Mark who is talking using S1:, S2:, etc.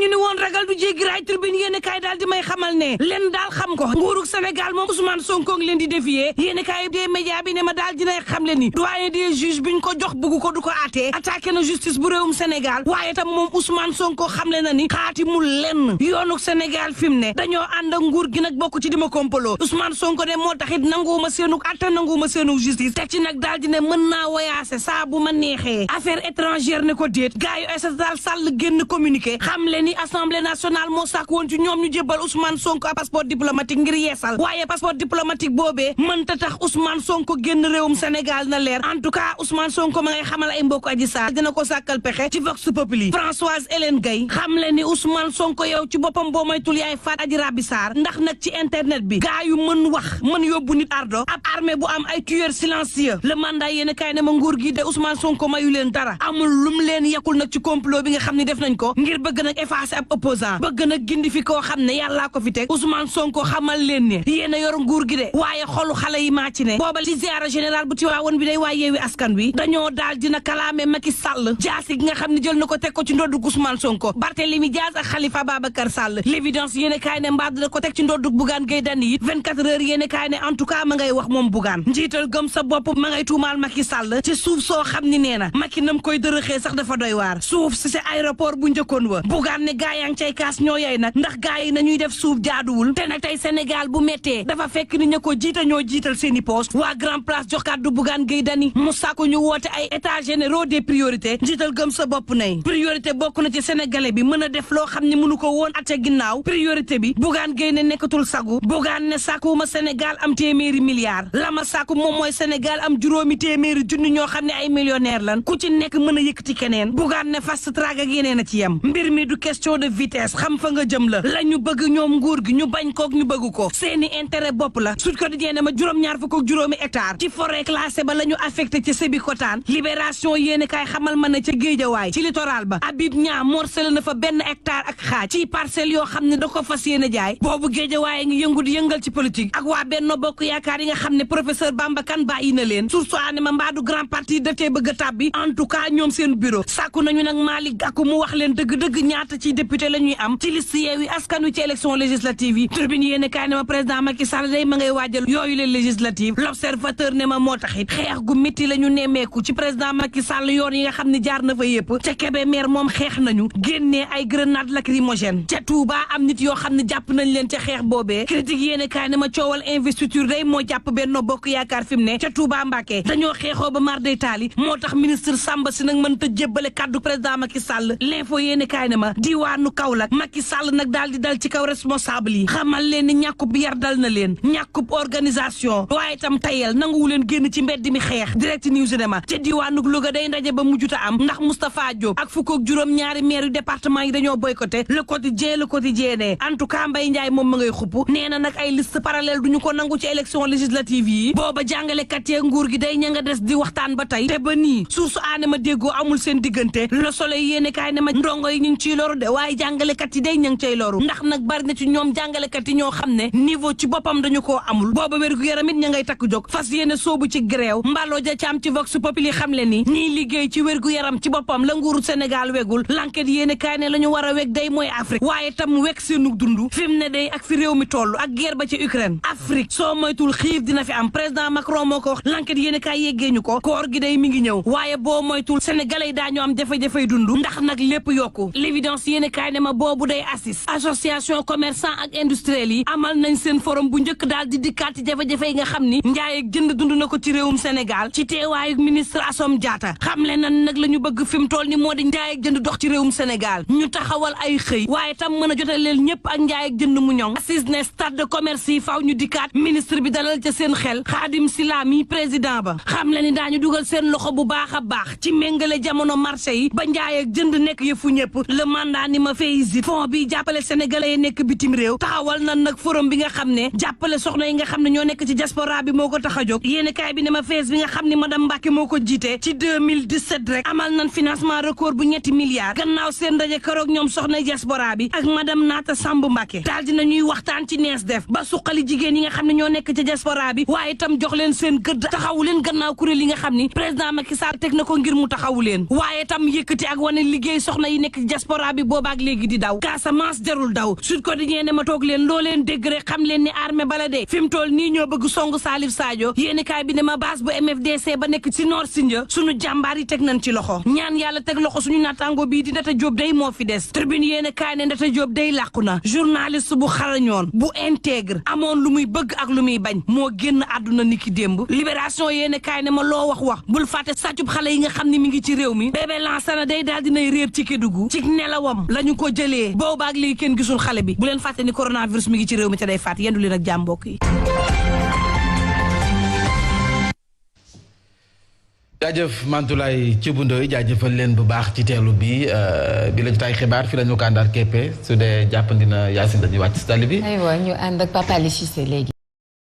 S1: ñu ni woon ragal du jéggi raay tribune yéen kaay daal di may xamal ne leen daal xam ko nguurug Sénégal moom Ousmane Sonko ngi leen di défier yéen kaay des médias bi ne ma daal dinay xam le ni doyen des juges biñ ko jox bëgg ko du ko àttee attaqué na justice bu réewum Sénégal waaye tam moom Ousmane Sonko xam le na ni xaatimul lenn yoonuk Sénégal fi mu ne dañoo ànd ak nguur gi nag bokk ci dima kompaloo Ousmane Sonko ne moo taxit nanguwuma seenuk atte nanguwuma seenuk justice teg ci nag daal di ne mën naa woyaase saa bu ma neexee affaire étrangère ne ko déet gars yu Aïssata Tall Sall génn communiqué xam le ni assemblée nationale moo sàkk woon ci ñoom ñu jébbal Ousmane Sonko passeport diplomatique ngir yeesal waaye passeport diplomatique boobee mënta tax Ousmane Sonko génn réewum Sénégal na leer en tout cas Ousmane Sonko ma ngay xamal ay mbokk Adji Sarr dina ko sàkkal pexe ci Vox Populi Françoise Hélène Gaye xam le ni Ousmane Sonko yow ci boppam boo moytul yaay faat Adji Raby Sarr ndax nag ci internet bi gaa yu mën wax mën yóbbu nit ardo ab armée bu am ay tueurs silencieux le mandat yéen kaay ne ma nguur gi de Ousmane Sonko mayu leen dara amul lum leen yekkul nag ci complot bi nga xam ne def nañ ko ngir bëgg nag effacer ab opposant bëgg nag gindi fi koo xam ne yàllaa ko fi teg Ousmane Sonko xamal leen ne yéen a yor nguur gi de waaye xolu xale yi maa ci ne booba ci ziara général bu Tiwaawoon bi day waa Yewwi Askan Wi dañoo daal dina kalaame Macky Sall jaasi gi nga xam ne jël na ko teg ko ci ndoddug Ousmane Sonko Barthélémy Dias ak Khalifa Babacar Sall l'évidence yéen kaay ne mbaa dina ko teg ci ndoddug Bougane Gueye Dany it 24 heures yéen kaay ne en tout cas ma ngay wax moom Bougane njiital gëm sa bopp ma ngay tuumaal Macky Sall ci suuf soo xam ni nee na Macky nam koy dërëxee sax dafa doy waar suuf si si aéroport bu njëkkoon wa Bougane ne gaa yaa ngi cay kaas ñoo yey nag ndax gaa yi nañuy def suuf jaaduwul te nag tey Sénégal bu méttee dafa fekk ni ña ko jiita ñoo jiital seeni poste waa Grand Place jox kàddu Bougane Gueye Dany mu sàkku ñu woote ay états généraux des priorités njiital gëm sa bopp nay priorité bokk na ci sénégalais bi mën a def loo xam ne mënu ko woon at ca ginnaaw priorité bi Bougane Gueye ne nekkatul sagu Bougane ne sàkkuwuma Sénégal am téeméeri milliards la ma sàkku moom mooy Sénégal am juróomi téeméeri junni ñoo xam ne ay millionnaire lan ku ci nekk mën a yëkkati keneen Bougane ne fast track ak yeneen a ci yem mbir mi du question de vitesse xam fa nga jëm la ñu bëgg ñoom nguur gi ñu bañ kook ñu bëgg ko seeni intérêt bopp la Sud Quotidien ne ma juróom-ñaar fukk ak juróomi hectare ci forêt classée ba la ñu affecté ci Sébikotane libération yéeni kaay xamal ma ne ca Géejawaay ci littoral ba Habib Niang morcelé na fa benn hectare ak xaaj ci parcelle yoo xam ne da ko fas yéene jaay boobu Géejawaay ngi yëngu di yëngal ci politique ak waa Benno Bokk Yaakaar yi nga xam ne professeur Bamba Kane bàyyi na leen surtout ne ma mbaadu grand parti daf cee bëgg a tàbbi en tout cas ñoom seen bureau sàkku nañu nag Malick Gakou mu wax leen dëgg-dëgg ñaata ci député la ñuy am ci liste Yewwi Askan Wi ci élection législative yi Tribune yéene kaay ne ma président Macky Sall day ma ngay waajal yooyu leen législative L'Observateur ne ma moo taxit xeex gu métti la ñu nemmeeku ci président Macky Sall yoon yi nga xam ne jaar na fa yëpp ca Kébémer moom xeex nañu génnee ay grenade lacrymogène ca Touba am nit yoo xam ne jàpp nañ leen ca xeex boobee critique yéene kaay ne ma coowal investiture day moo jàpp Benno Bokk Yaakaar fi mu ne ca Touba Mbacké dañoo xeexoo ba mar day taali moo tax ministre Samba si nag mën ta jébbale kaddu président Macky Sall l'info yéene kaay ne ma diwaanu Kaolack Macky Sall nag daal di dal ci kaw responsable yi xamal leen ni ñàkkub yar dal na leen ñàkkub organisation waaye itam tayel nanguwu leen génn ci mbedd mi xeex direct news ne ma ca diwaanu Louga day ndaje ba mujjuta am ndax Moustapha Diop ak fukk ak juróom-ñaari maire yu département yi dañoo boycotté le quotidien ne en tout cas Mbaye Ndiaye moom ma ngay xupp nee na nag ay liste parallèle duñu ko nangu ci élection législative yi booba jàngalekat yee nguur gi day ña nga des di waxtaan ba tey te ba nii source aane ma déggoo amul seen diggante Le Soleil yéene kaay ne ma ndongo yi ñu ngi ciy loru de waaye jàngalekat yi day ña ngi cay loru ndax nag bari na ci ñoom jàngalekat yi ñoo xam ne niveau ci boppam dañu koo amul booba wér gu yaram it ña ngay takk jóg fas yéene soobu ci grève Mballo Dia Thiam ci Vox Populi xam le ni ñiy liggéey ci wér gu yaram ci boppam la nguuru Sénégal wegul l'enquête yéene kaay ne la ñu war a weg day mooy Afrique waaye tam weg seenu dund fi mu ne day ak fi réew mi toll ak guerre ba ci Ukraine Afrique soo moytul xiif dina fi am président Macron moo ko wax l'enquête yéene kaay yeggee ñu ko koor gi day mi ngi ñëw waaye boo moytul sénégalais yi daañu am jafe-jafey dund ndax nag lépp yokku l'évidence yéene kaay ne ma boobu day assis association commerçant ak industriel yi amal nañ seen forum bu njëkk daal di dikkaat ci jafe-jafe yi nga xam ni njaay ak jënd dund na ko ci réewum Sénégal ci teewaayu ministre Assome Diatta xamle na nag la ñu bëgg fi mu toll ni moo di njaay ak jënd dox ci réewum Sénégal ñu taxawal ay xëy waaye tam mën a jotaleel ñëpp ak njaay ak jënd mu ñoŋ assise ne stade de commerce yi faaw ñu dikkaat ministre bi dalal ca seen xel Khadim Sylla mi président ba xam le ni daañu dugal seen loxo bu baax a baax ci méngale jamono marché yi ba njaay ak jënd nekk yëfu ñëpp le mandat ni ma fay fond bi jàppale sénégalais yi nekk bitim réew taxawal na nag forum bi nga xam ne jàppale soxna yi nga xam ne ñoo nekk ci diaspora bi moo ko tax a jóg yéeni kaay bi ne ma fees bi nga xam ne madame Mbacke moo ko jiite ci 2017 rek amal nañ financement record bu ñetti milliards gannaaw seen ndaje keroog ñoom soxna diaspora bi ak madame Nata Samb Mbacke daal dina ñuy waxtaan ci nees def ba suqali jigéen yi nga xam ne ñoo nekk ci diaspora bi waaye itam jox leen seen gëdd taxawu leen gannaaw kuréel yi nga xam ni président Macky Sall teg na ko ngir mu taxawu leen waaye itam yëkkati ak wane liggéey soxna yi nekk ci diaspora bi boobaak léegi léegi di daw Casamance jarul daw Sud Quotidien ne ma toog leen loo leen dégg rek xam leen ni armée bala de fi mu toll nii ñoo bëgg songu Salif Sadio yéenekaay bi ne ma base bu MFDC ba nekk ci Nord Sindia suñu jàmbaar yi teg nañ ci loxo ñaan yàlla teg loxo suñu naataango bii di Ndata Diop day moo fi des Tribune yéenekaay ne Ndata Diop day làqu na journaliste bu xarañoon bu intègre amoon lu muy bëgg ak lu muy bañ moo génn àdduna niki démb Libération yéenekaay ne ma loo wax bul fàtte sàccub xale yi nga xam ne mi ngi ci réew mi bébé Lansana day daal dinay réer ci Kédougou ci nelawam lañu ko jëlee boobaak léegi kenn gisul xale bi bu leen fàtte ni coronavirus mi ngi ci réew mi te day faat yendu leen ak jàmm mbokk yi
S2: jaajëf Mantoulaye Thioub Ndoye jaajëfal leen bu baax ci teelu bi la jotaay xibaar fi la ñu ko àndaat képpe su dee jàppandi na Yacine dañuy wàcc si tali bi.
S3: aywa ñu ànd ak Papa Aliou Cissé léegi.